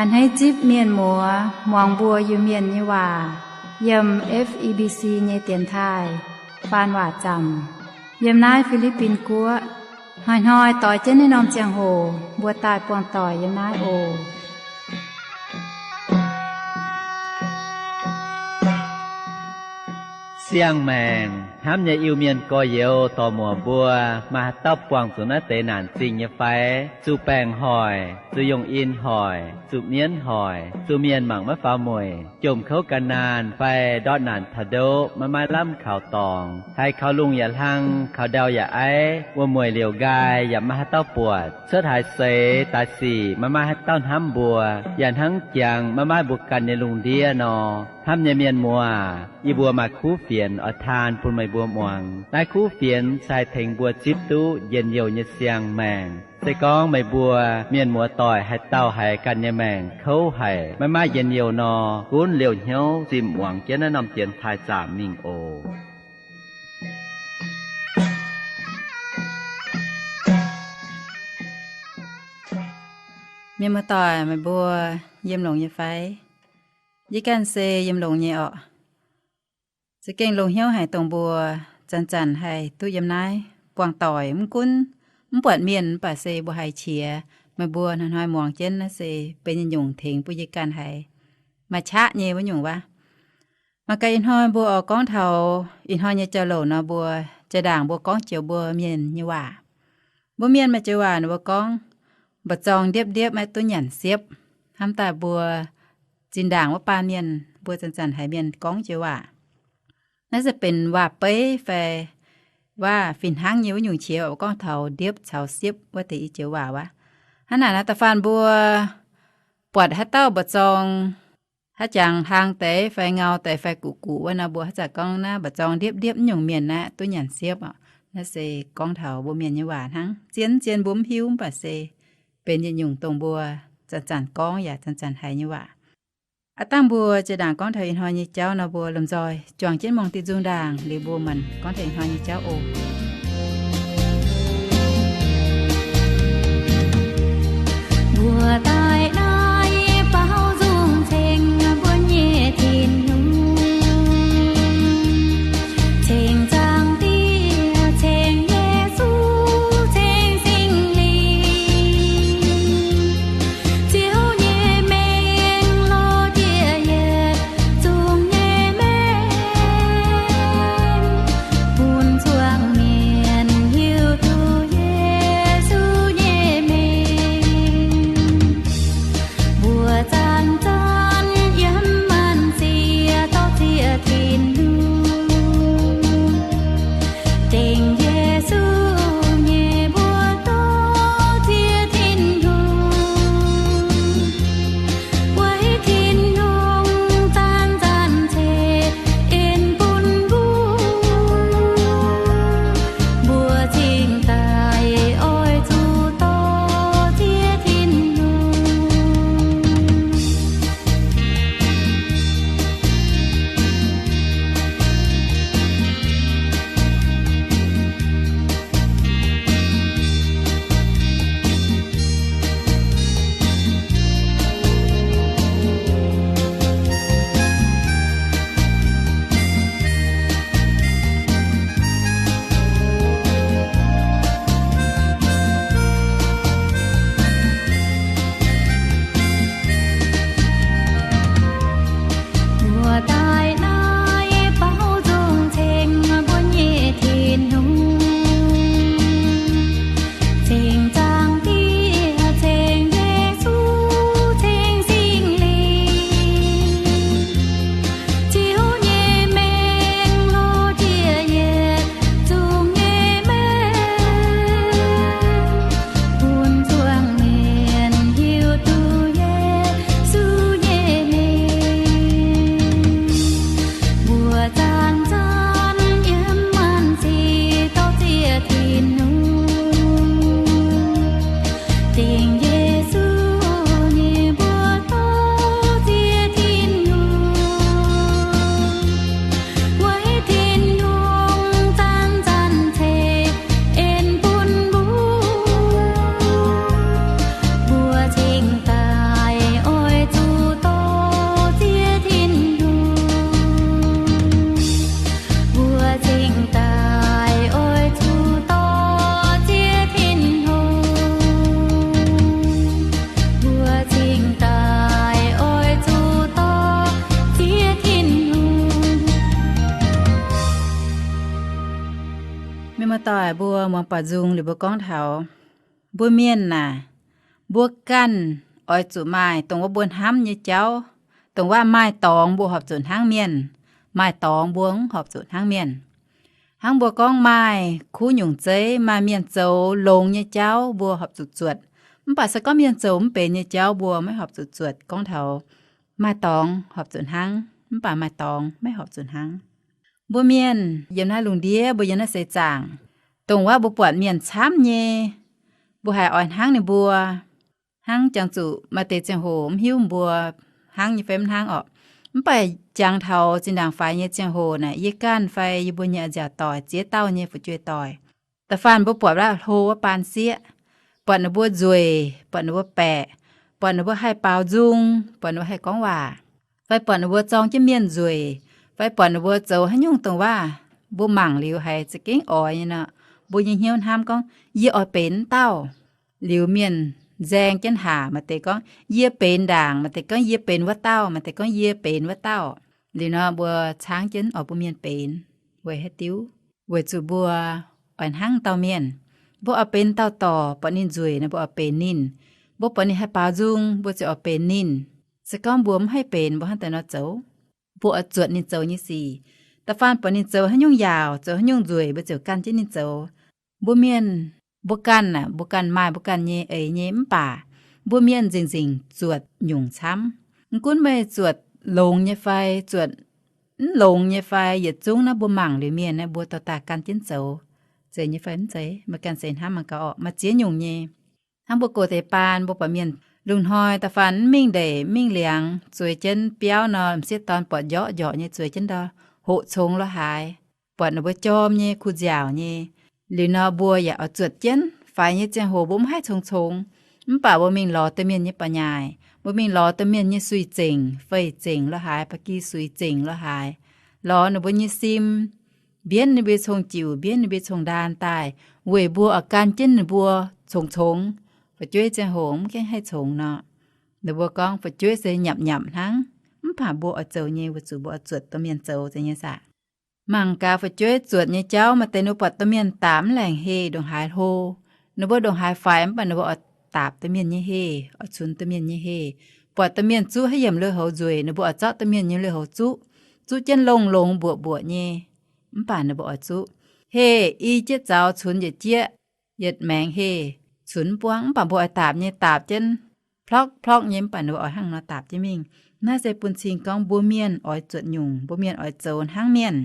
A'hneiv zipv mienh muoz muangx mbuo Iu-Mienh nyei waac yiem F E B C nyei dienx taaih faan waac zaamc yiem naaiv Fi^li^bin Guoqv. Hnoi-hnoi doix jienv naaiv norm ziangh hoc mbuo daaih buangh doic yiem naaiv oc. Siang-maengc hnamv nyei Iu-Mienh gorx-youz dorc-muoc mbuo, maaih haaix dauh buangh zuqc naaiv deix naanc zingh nyei fai? Zuqc baengc hoic, zuqc yungh in hoic, zuqc mienv hoic, zuqc mienh mangc maiv faaux mueic, jomc kouv gan naanh fai ndortv naanc taux ndoqv maiv maaih lamh kaux dorngx, haiz kaux lungh yaac hlang, kaux ndau yaac aiv, wuom-mueic liouc nqaai yaac maiv maaih haaix dauh buatc, cuotv haaix seix daaih sic maiv maaih haaix dauh hnamv mbuo, yaac hnangv jangx maiv maaih mbuo ganh nyei lungh ndiev nor. Hnamv nyei mienh muoz, yie mbuo maaih kuv fienx oix taan bun meih mbuo muangx. Naaiv kuv fienx se haih tengx mbuo zipv duqv njien-youh nyei siang-maengc. Se gorngv meih mbuo mienh muoz-doic haaix dauh haiz ganh nyei maengc kouv haic, maiv maaih njien-youh nor, gunv liouh hnyouv zimh muangx jienv naaiv norm dienx taaih zaamc mingh oc. Mienh muoz-doic, meih mbuo yiem longx nyei fai? Yie ganh se yiem longx nyei orqc. Za'gengh longx hnyouv haic dongh mbuo zanc-zanc haih duqv yiem naaiv buangh doic, mv gunv mv buatc mienh mv baac se mbuo haih qiex. Meih mbuo hnoi-hnoi muangx jienv naaiv se benx yietc nyungc tengx bun yie ganh haiz maaih qaqv nyei wuov nyungc waac. Mangc gaax ih hnoi mbuo oix gorngv taux ih hnoi nyei jauv-louc nor, mbuo jaa-ndaangc mbuo gorngv joux mbuo mienh nyei waac. Mbuo mienh maaih joux waac ninh mbuo gorngv, mba'zorng ndiepv-ndiepv maiv duqv nyanc siepv. Hnamv daaih mbuo zinh ndaangc wuov baan mienh mbuo zanc-zanc haiz mienh gorngv joux waac. Naaiv se benx waac-beiv fai waac fih hnangv nyei wuov nyungc qiex, gorngv taux ndiepv caux siepv wuov deix i joux waac wuov. Hnangv naaic naaiv da'faanh mbuo buatc haaix dauh mba'zorng haaix jangx hlang deix fai ngau deix fai guqc guqc wuov nor, mbuo haaix zanc gorngv naaiv mba'zorng ndiepv-ndiepv nyungc mienh naaiv duqv nyanc siepv oc. Naaiv se gorngv taux mbuo mienh nyei waac hnangv. Zien-zien mbuo mv hiuv mv baac se benx yietc nyungc dongh mbuo zanc-zanc gorngv yaac zanc-zanc haiz nyei waac. Aav dangh mbuo jaa-ndaangc gorngv taux ih hnoi nyei jauv nor, mbuo lomh nzoih juangc jienv muangx diuh nzung ndaangc liuz mbuo maanc gorngv taux ih hnoi nyei jauv oc. Mbuo daaih naaiv baaux nzung ceng mbuo nyei Tin-Hungh, ceng Zaangc Diex, ceng Yesu, ceng Singx Lingh. Ziouv nyei mengh lorz jiex yietc zungv nyei mengh, bun zuangx mienh Doic mbuo muangx baaux nzung liuz mbuo gorngv taux mbuo mienh naaic, mbuo ganh oix zuqc maaih dongh wuov mbuo hnamv nyei jauv. Dongh wuov maaih dorngx mbuo horpc zuqc hnangv mienh, maaih dorngx mbuo mv horpc zuqc hnangv mienh. Hnangv mbuo gorngv maaih kuv nyungc zeiv, maaih mienh zoux longx nyei jauv mbuo horpc zuqc zuotc. Mv baac se gorngv mienh zoux mv benx nyei jauv mbuo maiv horpc zuqc zuotc. Gorngv taux maaih dorngx horpc zuqc hnangv, mv baac maaih dorngx maiv horpc zuqc hnangv. Mbuo mienh yiem naaiv lungh ndiev, mbuo yiem naaiv seix zaangc, dongh wuov mbuo buatc mienh camv nyei, mbuo haiz oix hnangv ninh mbuo. Hnangv jangx zuqc maaih deix ziangh hoc mv hiuv mbuo hnangv nyei fai mv hnangv orqc. Mv baac jangx taux zinh ndaangc faix nyei ziangh hoc naaic, yie ganh fai yie mbuo nyei a'nziaauc doic, ziex dauh nyei fu'jueiv doic, da'faanh mbuo buatc wuov hlo wuov baan sieqv, buatc ninh mbuo nzueic, buatc ninh mbuo baeqc, buatc ninh mbuo haih baaux nzung, buatc ninh mbuo haih gorngv waac, fai buatc ninh mbuo zorng jienv mienh nzueic, fai buatc ninh mbuo zoux haaix nyungc dongh waac mbuo mangc liuz haiz za'gengh oix nyei nor, mbuo nyei hnyouv hnamv gorngv, yie oix benx wuov dauh. Liuz mienh nzaeng jienv haac, maaih deix gorngv, yie benx ndaangc, maaih deix gorngv, yie benx wuov dauh, maaih deix gorngv, yie benx wuov dauh. Liuz nor mbuo caangv jienv oix bun mienh benx. Weic haaix diuc? Weic zuqc mbuo oix hnangv dauh mienh. Mbuo oix benx dauh dorc, buatc ninh nzueic nor mbuo oix benx ninh. Mbuo buatc ninh haih baaux nzung, mbuo ziouc oix benx ninh. Se gorngv mbuo mv haih benx, mbuo hnangv daaih nor zoux? Mbuo oix zuotc ninh zoux nyei sic. Da'faanh buatc ninh zoux haaix nyungc yaauc, zoux haaix nyungc nzueic, mbuo ziouc gan jienv ninh zoux. Mbuo mienh, mbuo ganh aac, mbuo ganh maaih mbuo ganh nyei eix nyei, mv baac mbuo mienh nzengc-nzengc zuotc nyungc camv. Mv gunv meih zuotc longx nyei fai zuotc mv longx nyei fai, yietc zungv naaiv mbuo mangc liuz mienh naaiv, mbuo dorh daaih gan jienv zoux, zeiz nyei fai mv zeiz? Meih ganh seix hnamv mangc gaax orqc, maaih ziex nyungc nyei. Hnangv mbuo gox deix baan, mbuo buatc mienh lungh hnoi da'faanh mv mingh ndeic mingh liangx, zueiz jienv biauv nor, m'sieqv dorn buatc njorqv njorqc nyei zueiz jienv ndau, hoqc congx lorz haaix, buatc ninh mbuo jorm nyei, kuh nziaauc nyei. Liuz nor mbuo yaac oix zuotc jienv. Faix nyei ziangh hoc mbuo mv haih congx-congx, mv baac mbuo mingh lorz domh mienh nyei ba'nyaaic, mbuo mingh lorz domh mienh nyei suix zengc, fei zengc lorz haaix, ba'gi suix zengc lorz haaix, lorz ninh mbuo nyei sim, mbienv ninh mbuo cong-jiuc, mbienv ninh mbuo cong-ndaan daaih, weic mbuo oix gan jienv ninh mbuo congx-congx. Fu'jueiv ziangh hoc mv gaengh haih congx nor. Ninh mbuo gorngv fu'jueiv se nyapc-nyapc hnangv, mv baac mbuo oix zoux nyei, weic zuqc mbuo oix zuotc domh mienh zoux, zeiz nyei saah? Mangc gaax fu'jueiv zuotc nyei jauv, maaih deix ninh mbuo buatc domh mienh daapc mv laengc heh, ndongc haaix hlo, ninh mbuo ndongc haaix faix, mv baac ninh mbuo oix daapc domh mienh nyei heh, oix cunx domh mienh nyei heh. Buatc domh mienh zuqv haaix yiemc lui-houx nzueic, ninh mbuo oix zorqv domh mienh nyei lui-houx zuqv, zuqv jienv longx-longx mbuoqc-mbuoqc nyei, mv baac ninh mbuo oix zuqv. Heh i jieqv zaux cunx yietc jieqv, yietc maengx heh cunx mv buangv, mv baac mbuo oix daapc nyei daapc jienv plorqv-plorqv nyei, mv baac ninh mbuo oix hnangv nor daapc jienv mingh. Naaiv se bun cing gorngv mbuo mienh oix zuotc nyungc, mbuo mienh oix zoux hnangv mienh.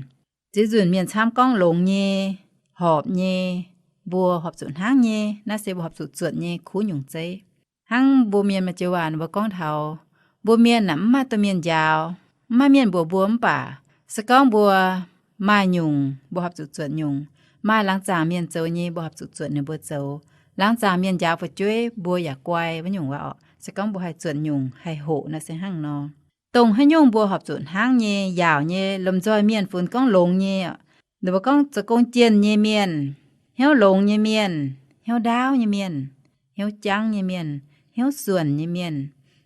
Ziex nzunc mienh camv gorngv longx nyei, horpc nyei, mbuo horpc zuqc hnangv nyei. Naaiv se mbuo horpc zuqc zuotc nyei kuv nyungc zeiv. Hnangv mbuo mienh maaih joux waac ninh mbuo gorngv taux, mbuo mienh aeqv, mv maaih domh mienh njaaux, mv maaih mienh mbuox mbuo, mv baac se gorngv mbuo maaih nyungc, mbuo horpc zuqc zuotc nyungc. Maaih laangz zaangc mienh zoux nyei, mbuo horpc zuqc zuotc ninh mbuo zoux. Laangz zaangc mienh njaaux fu'jueiv, mbuo yaac guai wuov nyungc waac orqc. Se gorngv mbuo haih zuotc nyungc, haih hoqc nor se hnangv nor. Dongh haaix nyungc mbuo horpc zuqc hnangv nyei, yaauc nyei, lomh nzoih mienh funx gorngv longx nyei, ninh mbuo gorngv zoux gong jienh nyei mienh, hnyouv longx nyei mienh, hnyouv ndaauv nyei mienh, hnyouv jangv nyei mienh, hnyouv suonc nyei mienh,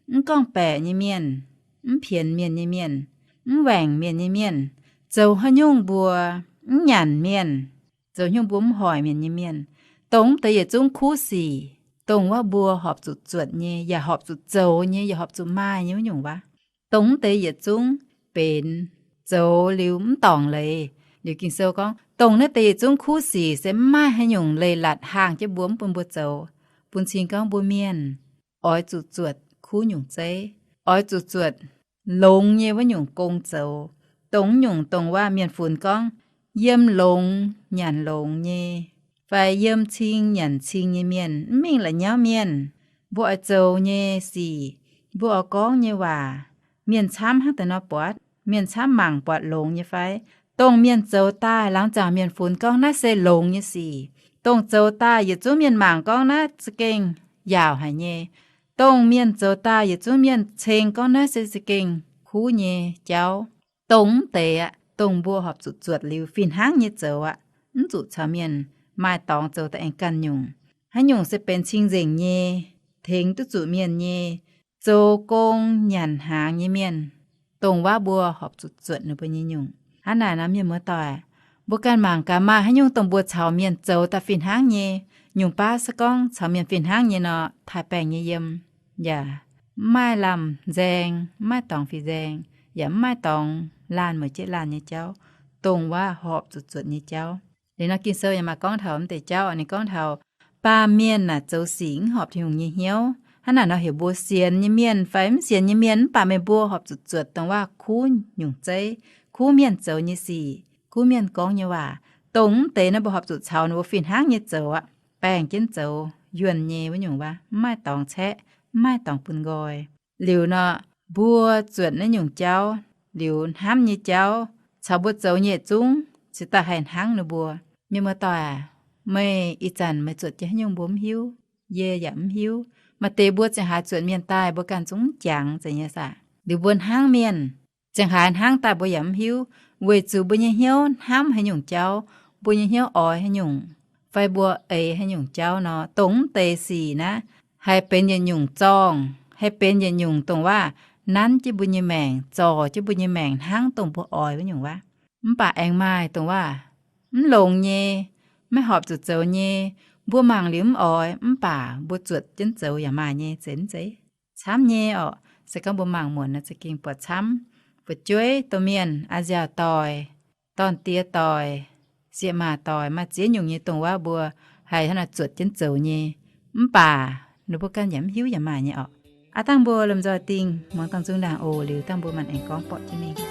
mv gorngv-baeqc nyei mienh, mv pienx mienh nyei mienh, mv waengc mienh nyei mienh, zoux haaix nyungc mbuo mv nyanc mienh, zoux nyungc mbuo mv hoic mienh nyei mienh, dongh mv deix yietc zungv kuv sic, dongh wuov mbuo horpc zuqc zuotc nyei, yaac horpc zuqc zoux nyei, yaac horpc zuqc maaih nyei wuov nyungc waac. Dongh mv deix yietc zungv benx zoux liuz mv dorngc leiz. Liuz Ging-Sou gorngv, dongh naaiv deix yietc zungv kuv sic se mv maaih haaix nyungc leiz-latc haangh jienv mbuo, mv bun mbuo zoux. Bun cing gorngv mbuo mienh oix zuqc zuotc kuv nyungc zeiv, oix zuqc zuotc longx nyei wuov nyungc gong zoux. Dongh nyungc dongh waac mienh funx gorngv, yiem longx nyanc longx nyei, fai yiem cing nyanc cing nyei mienh, mv mingh la'nyauv mienh. Mbuo oix zoux nyei sic, mbuo oix gorngv nyei waac, mienh camv hnangv deix nor buatc, mienh camv mangc buatc longx nyei fai? Dongh mienh zoux daaih, laangz zaangc mienh funx gorngv naaiv se longx nyei sic, dongh zoux daaih yietc zungv mienh mangc gorngv naaiv za'gengh yaauc haic nyei, dongh mienh zoux daaih yietc zungv mienh ceng gorngv naaiv se za'gengh kuv nyei jauv, dongh mv deix aqv, dongh mbuo horpc zuqc zuotc liuz fih hnangv nyei zoux aqv. Mv zuqc caux mienh maaih dorngx zoux da'aengx ganh nyungc. Haaix nyungc se benx cing-nzengc nyei, tengx duqv zuqc mienh nyei, zoux gong nyanc hnaangx nyei mienh, dongh wuov mbuo horpc zuqc zuotc ninh mbuo nyei nyungc. Hnangv naaic nor, mienh muoz-doic, Mbuo ganh mangc gaax maaih haaix nyungc dongh mbuo caux mienh zoux daaih fih hnangv nyei, nyungc baav se gorngv caux mienh fih hnangv nyei nor, taaih baengh nyei yiem, yaac mv maaih lamh nzaeng, mv maaih dorngx fih nzaeng, yaac mv maaih dorngx laanh mueic jeiv laanh nyei jauv, dongh waac horpc zuqc zuotc nyei jauv. Liuz nor Ging-Sou yaac maaih gorngv taux mv deix jauv, ninh gorngv taux baamh mienh naaic zoux sic mv horpc Tin-Hungh nyei hnyouv. Hnangv naaic nor heuc mbuo sienx nyei mienh fai mv sienx nyei mienh, mv baac meih mbuo horpc zuqc zuotc dongh waac kuv nyungc zeiv, kuv mienh zoux nyei sic, kuv mienh gorngv nyei waac, dongh mv deix naaiv mbuo horpc zuqc caux ninh mbuo fih hnangv nyei zoux aqv. Baengh jienv zoux yuonh nyei wuov nyungc waac, mv maaih dorngx caeqv, mv maaih dorngx bun nqoi. Liuz nor, mbuo zuotc naaiv nyungc jauv, liuz hnamv nyei jauv caux mbuo zoux nyei yietc zungv cingx daaih haih hnangv ninh mbuo. Mienh muoz-doic aac, meih ih zanc meih zuotc jienv haaix nyungc mbuo mv hiuv, yie yaac mv hiuv. Maaih deix mbuo ziangh haaix zuotc mienh daaih mbuo ganh zungv mv jangx zeiz nyei saah. Liuz mbuo hnangv mienh ziangh haaix hnangv daaih mbuo yaac mv hiuv, weic zuqc mbuo nyei hnyouv hnamv haaix nyungc jauv, mbuo nyei hnyouv oix haaix nyungc, fai mbuo eix haaix nyungc jauv nor, dongh mv deix sic naaiv haih benx yietc nyungc zorngh, haih benx yietc nyungc dongh waac nanv jienv mbuo nyei maengc, zorc jienv mbuo nyei maengc hnangv dongh mbuo oix wuov nyungc waac. Mv baac aengx maaih dongh waac mv longx nyei, maiv horpc zuqc zoux nyei, mbuo mangc liuz mv oix, mv baac mbuo zuotc jienv zoux yaac maaih nyei, zeiz mv zeiz? Camv nyei orqc. Se gorngv mbuo mangc muonc nor za'gengh buatc camv. Fu'jueiv, domh mienh, a'nziaauc doic, dorn-diex doic, sieqv-maac doic, maaih ziex nyungc nyei dongh waac mbuo haih hnangv naaiv zuotc jienv zoux nyei, mv baac ninh mbuo ganh yaac mv hiuv yaac maaih nyei orqc. Aav dangh mbuo lomh nzoih dingh muangx dangh nzung ndaangc oc. Liuz dangh mbuo maanc aengx gorngv borqv jienv mingh.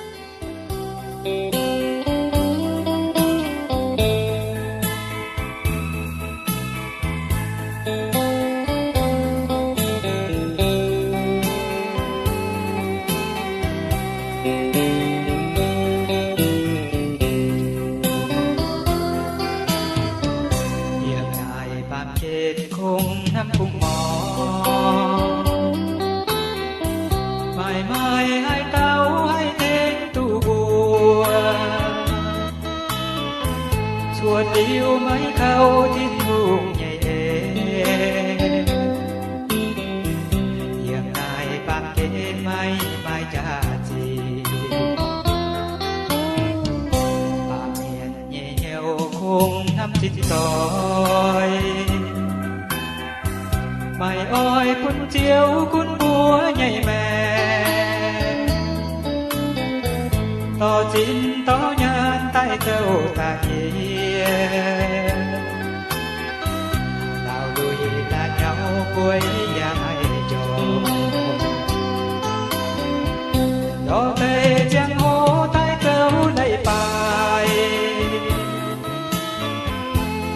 Yiem naaiv baamh gen kungx hnamv kungx morc, maaih maaih haaix dauh haih tengx duqv mbuo, cuotv liuz maiv kaux Tin-Hungh nyei en. Yiem naaiv baamh gen maiv maaih jaax-zinh, baamh mienh nyei hnyouv kungx hnamv cin doic, maiv oix bun Ziouv gunv mbuo nyei maengc, dorh zinh dorh nyaanh daaih zouv daaih yie, laauh luic laauh nyauv bueix yaac maiv njormh, lorz deix ziangh hoc daaih zouv leiz-baaix,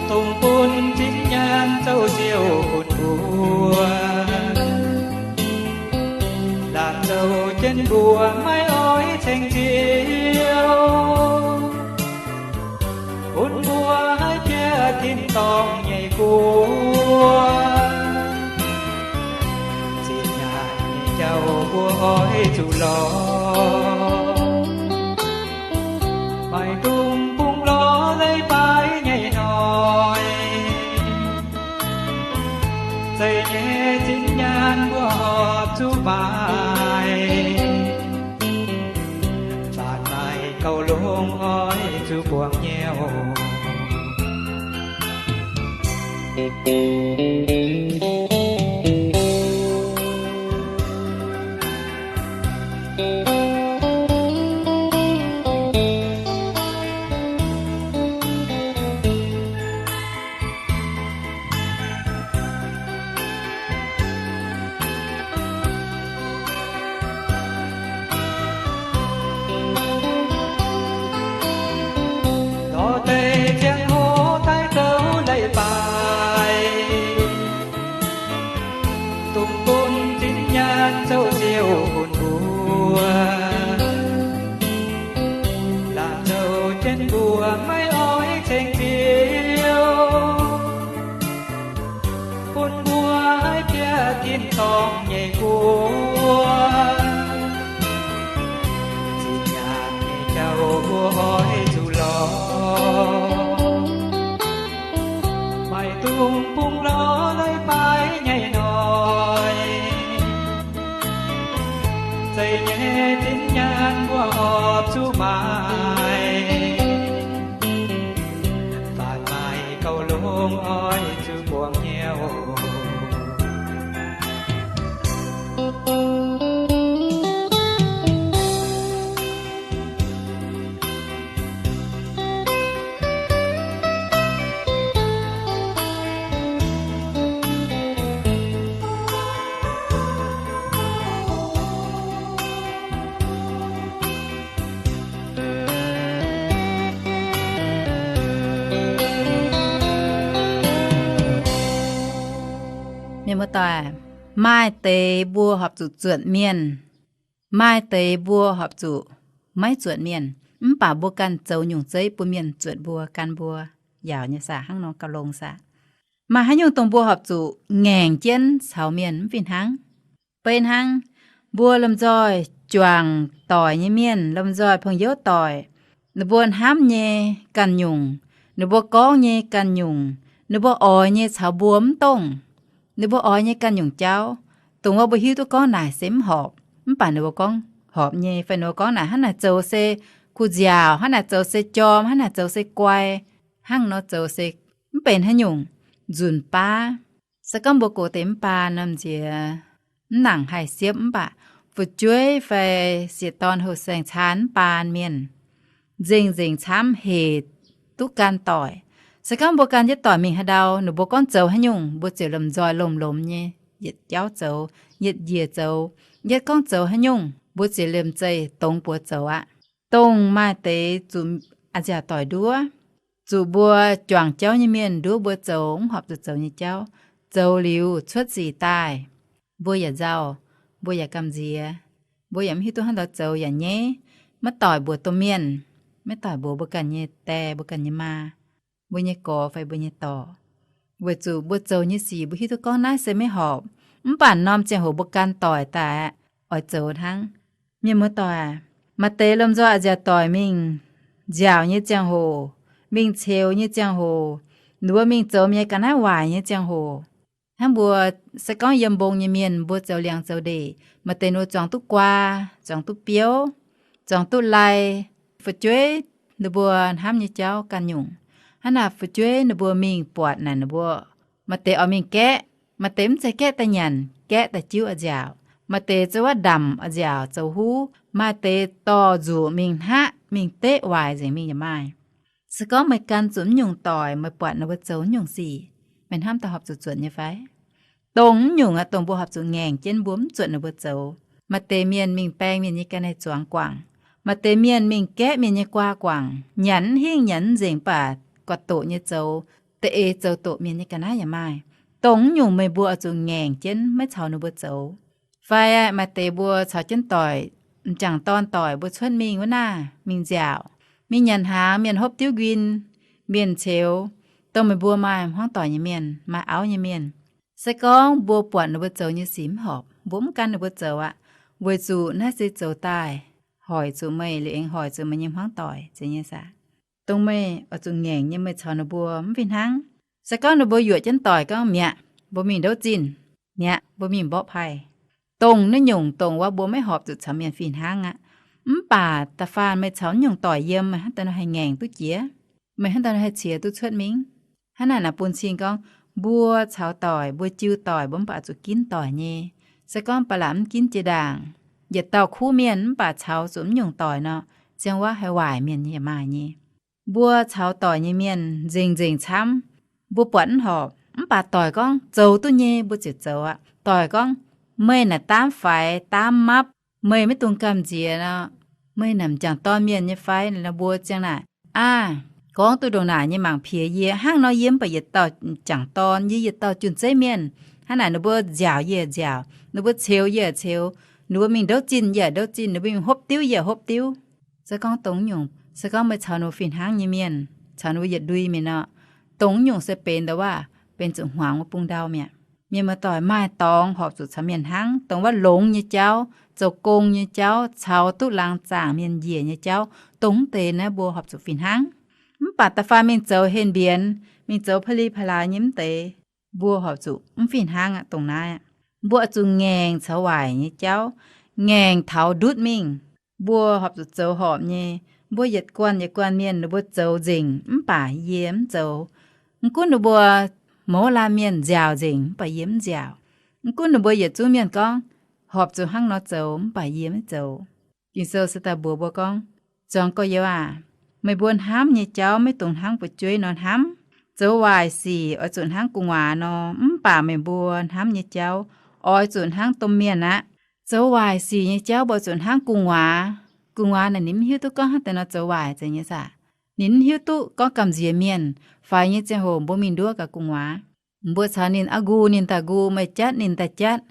dongh bun zinh nyaanh zouv siouc bun mbuo, laanh zoux jienv mbuo maiv oix ceng Ziouv, bun mbuo haih bieqc tin-dorngh nyei guoqv. Zinh nyaanh nyei jauv mbuo oix zuqc lorz, maiv dungx bungx lorz leiz-baaix nyei hnoi. Zeiz nyei zinh nyaanh mbuo horpc zuqc maaih, zanc maaih gauh longx oix zuqc buangh nyei oc. Lorz deix ziangh hoc daaih zouv leiz-baaix, dongh bun zinh nyaanh zouv siouc bun mbuo, laanh zoux jienv mbuo maiv oix ceng Ziouv, bun mbuo haih bieqc tin-dorngh nyei guoqv. Zinh nyaanh nyei jauv mbuo oix zuqc lorz, maiv dungx bungx lorz leiz-baaix nyei hnoi. Zeiz nyei zinh nyaanh mbuo horpc zuqc maaih, doic, maaih deix mbuo horpc zuqc zuotc mienh, maaih deix mbuo horpc zuqc maiv zuotc mienh. Mv baac mbuo ganh zoux nyungc zeiv bun mienh zuotc mbuo, gan mbuo, yaauc nyei saah, hnangv nor gauh longx saah. Maaih haaix nyungc dongh mbuo horpc zuqc ngaengc jienv caux mienh mv fih hnangv? Beiv hnangv, mbuo lomh nzoih juangc doic nyei mienh, lomh nzoih pong youv doic, ninh mbuo hnamv nyei ganh nyungc, ninh mbuo gorngv nyei ganh nyungc, ninh mbuo oix nyei caux mbuo mv dongh, ninh mbuo oix nyei ganh nyungc jauv, dongh wuov mbuo hiuv duqv gorngv naaic se mv horpc, mv baac ninh mbuo gorngv horpc nyei, fai ninh mbuo gorngv naaic hnangv naaic zoux se kuh nziaauc, hnangv naaic zoux se jorm, hnangv naaic zoux se guai, hnangv nor zoux se mv benx haaix nyungc nzunc baav. Se gorngv mbuo gox deix mv baan nor, m'nziex mv nangc haih siepv, mv baac fu'jueiv fai sieqv dorn houh saeng caan mv baan mienh, nzengc-nzengc camv hec duqv gan doic. Se gorngv mbuo gan jienv doic mingh haaix ndau, ninh mbuo gorngv zoux haaix nyungc, mbuo ziouc lomh nzoih lomh-lomh nyei yietc jauv zoux, yietc njiec zoux. Yietv gorngv zoux haaix nyungc, mbuo ziouc liemh zeih dongz buoz zoux aqv. Dongh maaih deix zuqc a'nziaauc doic nduov, zuqc mbuo juangc jauv nyei mienh nduov mbuo zoux mv horpc zuqc zoux nyei jauv, zoux liuz cuotv sic daaih, mbuo yaac nzauh, mbuo yaac gamh nziex, mbuo yaac mv hiuv duqv hnangv haaix nor zoux yaac nyaiv, maiv doic mbuox domh mienh, maiv doic mbuox mbuo ganh nyei die, mbuo ganh nyei maa, mbuo nyei gorx fai mbuo nyei dorc. Weic zuqc mbuo zoux nyei sic mbuo hiuv duqv gorngv naaiv se maiv horpc, mv baac norm ziangh hoc mbuo gan doic daaih aqv, oix zoux hnangv. Mienh muoz-doic, maaih deix lomh nzoih a'nziaauc doic mingh nziaauc nyei ziangh hoc, mingh ceux nyei ziangh hoc, ninh mbuo mingh zoux mienh ga'naaiv waaic nyei ziangh hoc, hnangv mbuo se gorngv yiem mbong nyei mienh mbuo zoux liangx zoux ndeic, maaih deix ninh mbuo zuangx duqv guaa, zuangx duqv biouv, zuangx duqv lai, fu'jueiv ninh mbuo hnamv nyei jauv ganh nyungc. Hnangv naaic fu'jueiv ninh mbuo mingh buatc naaic ninh mbuo, maaih deix oix mingh gaeqv, maaih deix mv zeiz gaeqv daaih nyanc, gaeqv daaih jiuv a'nziaauc, maaih deix zoux wuov ndamc a'nziaauc zoux huv, maaih deix dorh nzuqc mingh hnaqv mingh deqv waaic nzengc mingh yaac maaih. Se gorngv meih gan zuqc mv nyungc doic, meih buatc ninh mbuo zoux mv nyungc sic, meih hnamv daaih horpc zuqc zuotc nyei fai? Dongh mv nyungc aqv, dongh mbuo horpc zuqc ngaengc jienv mbuo mv zuotc ninh mbuo zoux. Maaih deix mienh mingh baeng mienh nyei ga'naaiv zuangx guangc, maaih deix mienh mingh gaeqv mienh nyei guaa guangc, nyanc mv hingh nyanc mv nzengc baac guaix doqc nyei zoux, da'eix zoux doqc mienh nyei ga'naaiv yaac maaih. Dongh mv nyungc meih mbuo oix zuqc ngaengc jienv maiv caux ninh mbuo zoux. Fai maaih deix mbuo caux jienv doic, m'jangc dorn doic mbuo cuotv mingh wuov naaiv mingh nziaauc, mingh nyanc hnaangx, mienh hopv diuv nquin, mienh ceux, dongh meih mbuo maaih hmuangv doic nyei mienh, maaih auv nyei mienh, se gorngv mbuo buatc ninh mbuo zoux nyei sic mv horpc, mbuo mv gan ninh mbuo zoux aqv, weic zuqc naaiv se zoux daaih hoic zuqc meih liuz aengx hoic zuqc meih nyei hmuangv doic zeiz nyei saah. Dongh meih oix zuqc ngaengc nyei meih caux ninh mbuo mv fih hnangv. Se gorngv ninh mbuo yuoqc jienv doic gorngv, mi'aqv, mbuo mingh ndouv zinh, mi'aqv, mbuo mingh mborqv pai, dongh naaiv nyungc dongh wuov mbuo maiv horpc zuqc caux mienh fih hnangv aqv. Mv baac da'faanh meih caux naaiv nyungc doic yiem, meih hnangv daaih nor haih ngaengc duqv jiex, meih hnangv daaih nor haih ciex duqv cuotv mingh. Hnangv naaic naaic bun cing gorngv, mbuo caux doic, mbuo jiu doic, mbuo mv baac zuqc ginv doic nyei. Se gorngv ba'laqc mv ginv jiex ndaangc, yietc dauh kuv mienh mv baac caux zuqc mv nyungc doic nor, ziangh wuov haih waaic mienh nyei yaac maaih nyei. Mbuo caux doic nyei mienh nzengc-nzengc camv, mbuo buatc mv horpc, mv baac doic gorngv zoux duqv nyei mbuo ziouc zoux aqv. Doic gorngv, meih naaic daamv faix daamv mapv, meih maiv dungx gamh nziex nor, meih naaic m'jangc dorn mienh nyei fai? Nor mbuo ziang naaic, aav, gorngv duqv ndongc naaic nyei mangc piex yie. Hnangv nor yie mv baac yietc dauh m'jangc dorn, yie yietc dauh jun-zeiv mienh. Hnangv naaic ninh mbuo nziaauc yie yaac nziaauc, ninh mbuo ceux yie yaac ceux, ninh mbuo mingh ndouv zinh yie yaac ndouv zinh, ninh mbuo mingh hopv diuv yie yaac hopv diuv. Se gorngv dongh nyungc, se gorngv meih caux ninh mbuo fih hnangv nyei mienh, caux ninh mbuo yietc ndui mienh nor, dongh nyungc se benx ndau waac, benx zuqc hmuangx wuov bung ndau mi'aqv. Mienh muoz-doic, maaih dorngx horpc zuqc caux mienh hnangv, dongh wuov longx nyei jauv, zoux gong nyei jauv, caux duqv laangz zaangc mienh njiec nyei jauv, dongh mv deix naaiv mbuo horpc zuqc fih hnangv. Mv baac da'faanh mingh zoux henh mbienx, mingh zoux pa'li pa'laaix nyei mv deix, mbuo horpc zuqc mv fih hnangv aqv. Dongh naaiv aqv, mbuo oix zuqc ngaengc caux waaic nyei jauv, ngaengc taux ndutv mingh. Mbuo horpc zuqc zoux horpc nyei. Mbuo yietc guanh yietc guanh mienh ninh mbuo zoux nzengc mv baac yie mv zoux. Mv gunv ninh mbuo mouz laanh mienh nziaauc nzengc mv baac yie mv nziaauc. Mv gunv ninh mbuo yietc zungv mienh gorngv horpc zuqc hnangv nor zoux mv baac yie maiv zoux. Ging-Sou se daaih mbuox mbuo gorngv, zuangx gorx-youz aac, meih mbuo hnamv nyei jauv maiv dungx hnangv fu'jueiv nor hnamv. Zoux waaic sic oix zuqc hnangv gu'nguaaz nor, mv baac meih mbuo hnamv nyei jauv oix zuqc hnangv domh mienh aqv. Zoux waaic sic nyei jauv mbuo oix zuqc hnangv gu'nguaaz. Gu'nguaaz naaic ninh mv hiuv duqv gorngv hnangv deix nor zoux waaic zeiz nyei saah? Ninh mv hiuv duqv gorngv gamh nziex mienh. Faix nyei ziangh hoc mbuo mingh nduov gaax gu'nguaaz. Mbuo caux ninh aqv nqu ninh daaih nqu, meih jatv ninh daaih jatv.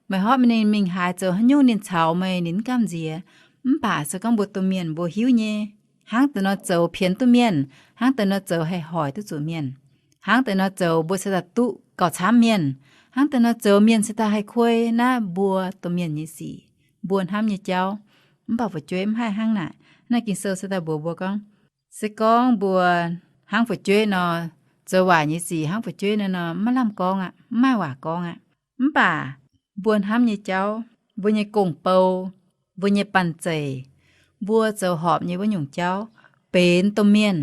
Meih horpc mingh, ninh mingh haaix, zoux haaix nyungc ninh caux meih, ninh mv gamh nziex. Mv baac se gorngv mbuo domh mienh mbuo hiuv nyei, hnangv deix nor zoux pienx duqv mienh, hnangv deix nor zoux haih hoic duqv zuqc mienh, hnangv deix nor zoux mbuo se daaih duqv gauh camv mienh, hnangv deix nor zoux mienh se daaih haih kuei naaiv mbuo domh mienh nyei sic, mbuo hnamv nyei jauv. Mv baac fu'jueiv mv haih hnangv naaic. Naaiv Ging-Sou se daaih mbuox mbuo gorngv, se gorngv mbuo hnangv fu'jueiv nor, zoux waaic nyei sic hnangv fu'jueiv nor, nor maiv lamh gorngv aqv, mv maaih waac gorngv aqv. Mv baac mbuo hnamv nyei jauv, mbuo nyei gong-bou, mbuo nyei banh zeic, mbuo zoux horpc nyei wuov nyungc jauv, benx domh mienh.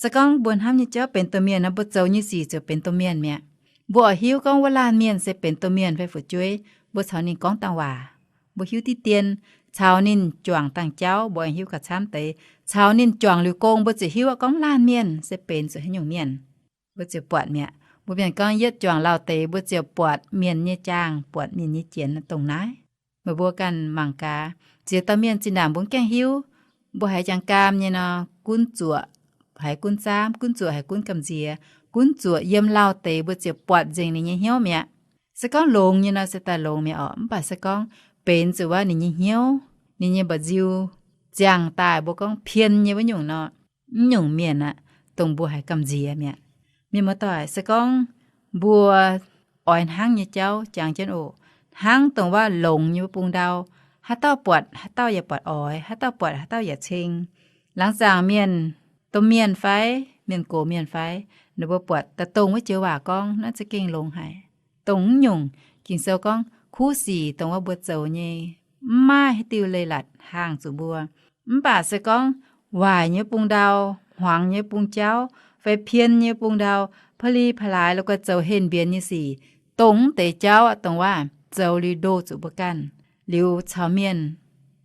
Se gorngv mbuo hnamv nyei jauv benx domh mienh nor, mbuo zoux nyei sic ziouc benx domh mienh mi'aqv. Mbuo oix hiuv gorngv wuov laanh mienh se benx domh mienh fai fu'jueiv, mbuo caux ninh gorngv dangh waac, mbuo hiuv diqv dien. Caux ninh juangc dangh jauv mbuo aengx hiuv gauh camv deix. Caux ninh juangc liuz gong mbuo ziouc hiuv gorngv laanh mienh se benx zuqc haaix nyungc mienh. Mbuo ziouc buatc mi'aqv. Mbuo mienh gorngv yietv juangc lauh deix mbuo ziouc buatc mienh nyei jaangh, buatc mienh nyei jienx dongh naaiv. Meih mbuo ganh mangc gaax, ziex dauh mienh zinh ndaangc mbuo mv gaengh hiuv, mbuo haiz jangx gaam nyei nor, gunv zuoqc haiz gunv zaamv, gunv zuoqc haiz gunv gamh nziex, gunv zuoqc yiem lauh deix mbuo ziouc buatc nzengc ninh nyei hnyouv mi'aqv. Se gorngv longx nyei nor se daaih longx mi'aqv orqc. Mv baac se gorngv benx zuqc wuov ninh nyei hnyouv, ninh nyei mba'nziu ziangh daaih mbuo gorngv pien nyei wuov nyungc nor, mv nyungc mienh aqv, dongh mbuo haiz gamh nziex mi'aqv. Mienh muoz-doic, se gorngv mbuo oix hnangv nyei jauv jangx jienv oc, hnangv dongh wuov longx nyei wuov bung ndau, haaix dauh buatc haaix dauh yaac buatc oix, haaix dauh buatc haaix dauh yaac ceng. Laangz zaangc mienh, domh mienh fai mienh gox mienh fai, ninh mbuo buatc daaih dongh wuov joux waac gorngv naaiv za'gengh longx haic. Dongh mv nyungc, Ging-Sou gorngv kuv sic dongh wuov mbuo zoux nyei, mv maaih haaix diuh leiz-latc haangh zuqc mbuo. Mv baac se gorngv waaic nyei bung ndau, hmuangx nyei bung jauv, fai pien nyei bung ndau, pa'li pa'laaix la'guaih zoux henh mbienx nyei sic, dongh mv deix jauv aqv, dongh wuov zoux liuz ndoh zuqc mbuo ganh, liuz caux mienh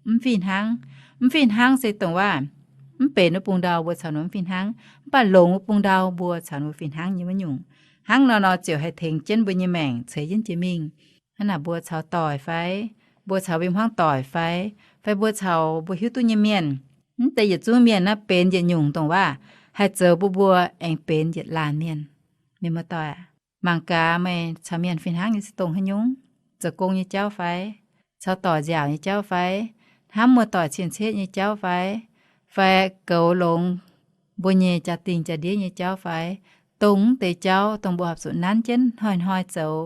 mv fih hnangv. Mv fih hnangv se dongh wuov mv benx wuov bung ndau mbuo caux ninh mv fih hnangv, mv baac longx wuov bung ndau mbuo caux ninh mbuo fih hnangv nyei wuov nyungc. Hnangv nor nor ziouc haih tengx jienv mbuo nyei maengc ceix jienv jiex mingh. Hnangv naaic mbuo caux doic fai, mbuo caux win hmuangv doic fai, fai mbuo caux mbuo hiuv duqv nyei mienh, mv deix yietc zungv mienh naaiv benx yietc nyungc dongh wuov haih zoux bun mbuo aengx benx yietc laanh mienh. Mienh muoz-doic aac, mangc gaax meih caux mienh fih hnangv nyei se dongh haaix nyungc? Zoux gong nyei jauv fai, caux doic nziaauc nyei jauv fai, hnamv muoz-doic cien-ceqv nyei jauv fai, fai goux longx mbuo nyei jaa-dingh jaa-ndiev nyei jauv fai, dongh mv deix jauv dongh mbuo horpc zuqc nanv jienv hnoi-hnoi zoux,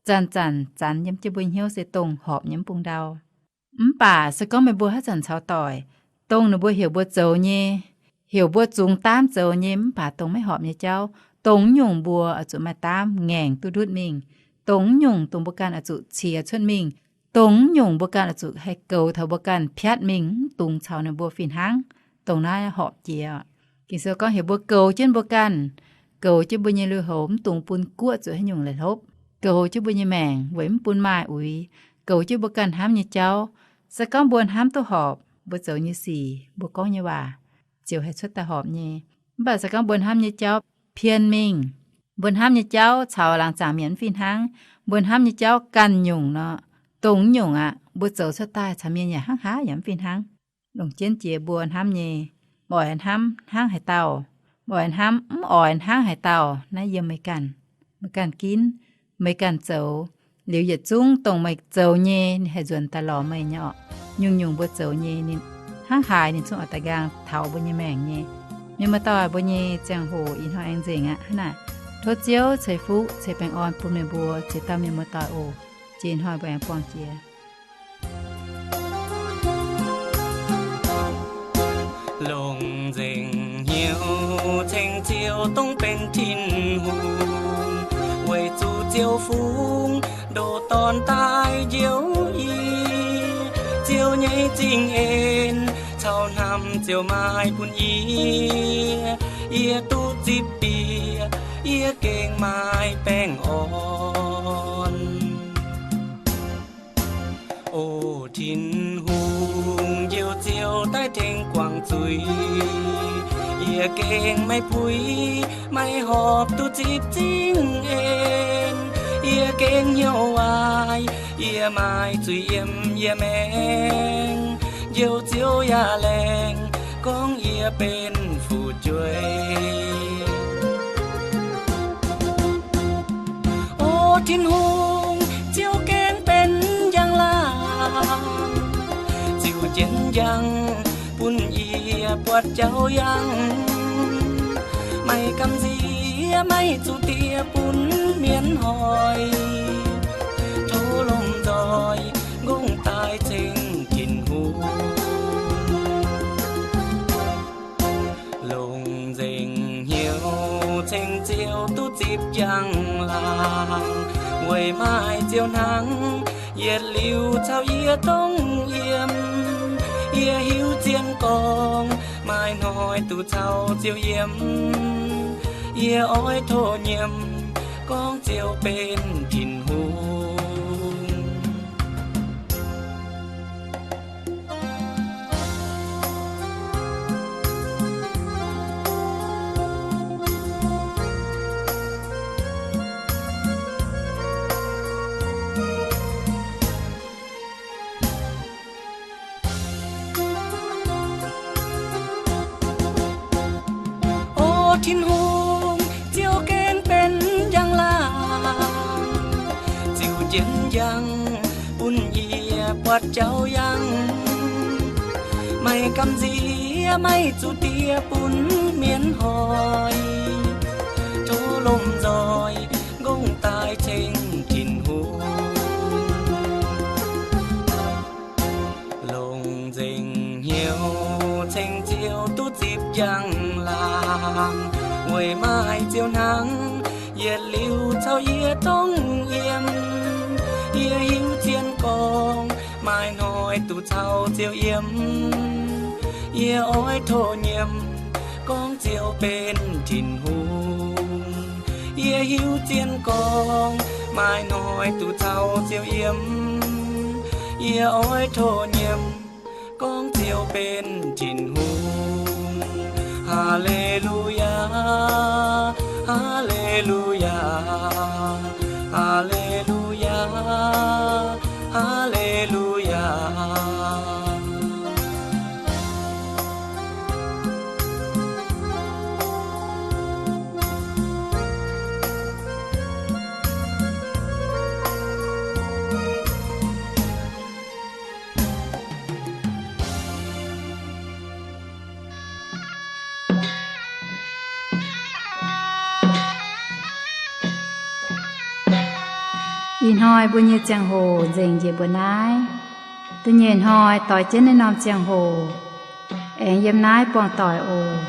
zanc-zanc zanc yiem jienv mbuo hnyouv se dongh horpc nyei mv bung ndau. Mv baac se gorngv meih mbuo haaix zanc caux doic, dongh ninh mbuo heuc mbuo zoux nyei, heuc mbuo zungx daamv zoux nyei mv baac dongh maiv horpc nyei jauv, dongh mv nyungc mbuo oix zuqc maaih daamv ngaengc duqv ndutv mingh. Dongh mv nyungc dongh mbuo ganh oix zuqc ciex cuotv mingh. Dongh mv nyungc mbuo ganh oix zuqc haih goux taux mbuo ganh piatv mingh, mv dungx caux ninh mbuo fih hnangv. Dongh naaiv horpc jiex. Ging-Sou gorngv heuc mbuo goux jienv mbuo ganh, goux jienv mbuo nyei lui-houx, mv dungx bun guoqv zuqc haaix nyungc la'hlopv. Goux jienv mbuo nyei maengc weic mv bun maaih uix. Goux jienv mbuo ganh hnamv nyei jauv. Se gorngv mbuo hnamv duqv horpc, mbuo zoux nyei sic, mbuo gorngv nyei waac ziouc haih cuotv daaih horpc nyei. Mv baac se gorngv mbuo hnamv nyei jauv pien mingh, mbuo hnamv nyei jauv caux laangz zaangc mienh mv fih hnangv, mbuo hnamv nyei jauv ganh nyungc nor, dongh mv nyungc aqv, mbuo zoux cuotv daaih caux mienh yaac hnangv haaix yaac mv fih hnangv. Longc jienv jiex mbuo hnamv nyei, oix hnamv hnangv haaix dauh, oix hnamv mv oix hnangv haaix dauh, naaiv yiem meih ganh. Meih ganh ginv, meih ganh zoux. Liuz yietc zungv dongh meih zoux nyei, ninh haih nzuonx daaih lorz meih nyei orqc. Nyungc-nyungc mbuo zoux nyei, ninh hnangv haaix ninh zungv oix daaih nqaang taux mbuo nyei maengc nyei. Mienh muoz-doic, mbuo nyei ziangh hoc ih hnoi aengx nzengc aqv. Hnangv naaic, tov Ziouv ceix fuqv ceix baengh orn bun meih mbuo ziex dauh mienh muoz-doic oc. Jiex ih hnoi mbuo aengx buangh jiex. Longc nzengc hnyouv ceng Ziouv dongh benx Tin-Hungh, weic zuqc Ziouv fungx ndoh Dorn daaih njoux yie. Ziouv nyei zingh en caux hnamv Ziouv maaih bun yie. Yie duqv zipv bieqc, yie gengh maaih baengh orn. O Tin-Hungh, njoux Ziouv daaih tengx guangc zuiz, yie gengh maiv puix, maiv horpc duqv zipv zingh en. Yie gengh hnyouv waaic, yie maaih zuiz yiem yie maengc. Njoux Ziouv yaac laengz gorngv yie benx fu'jueiv. Tin-Hungh ziouc gaengh benx njang-laangc, ziouc jienv njang bun yie buatc jauv yangh. Maaih gamh nziex maaih zuqc diex bun mienh hoic, tov lomh nzoih ngongh daaih ceng Tin-Hungh. Longc nzengc hnyouv ceng Ziouv duqv zipv njang-laangc, weic maaih Ziouv hnangv, yietc liuz caux yie dongh yiem. Yie hiuv zien gorngv maaih hnoi duqv caux Ziouv yiem. Yie oix tov nyiemc gorngv Ziouv benx Tin-Hungh. O Tin-Hungh, Ziouv gaengh benx njang-laangc, ziouc jienv njang bun yie buatc jauv yangh. Maaih gamh nziex maaih zuqc diex bun mienh hoic, tov lomh nzoih ngongh daaih ceng Tin-Hungh. Longc nzengc hnyouv ceng Ziouv duqv zipv njang-laangc, weic maaih Ziouv hnangv, yietc liuz caux yie dongh yiem. Yie hiuv zien gorngv maaih hnoi duqv caux Ziouv yiem. Yie oix tov nyiemc gorngv Ziouv benx Tin-Hungh. Yie hiuv zien gorngv maaih hnoi duqv caux Ziouv yiem. Yie oix tov nyiemc gorngv Ziouv benx Tin-Hungh. Haa^le^lu^yaa, haa^le^lu^yaa, haa^le^lu^yaa, haa^le^lu^yaa. Ih hnoi mbuo nyei ziangh hoc nzengc njiec mbuo naaiv. Da'nyeic hnoi doix jienv naaiv norm ziangh hoc aengx yiem naaiv buangh doic oc.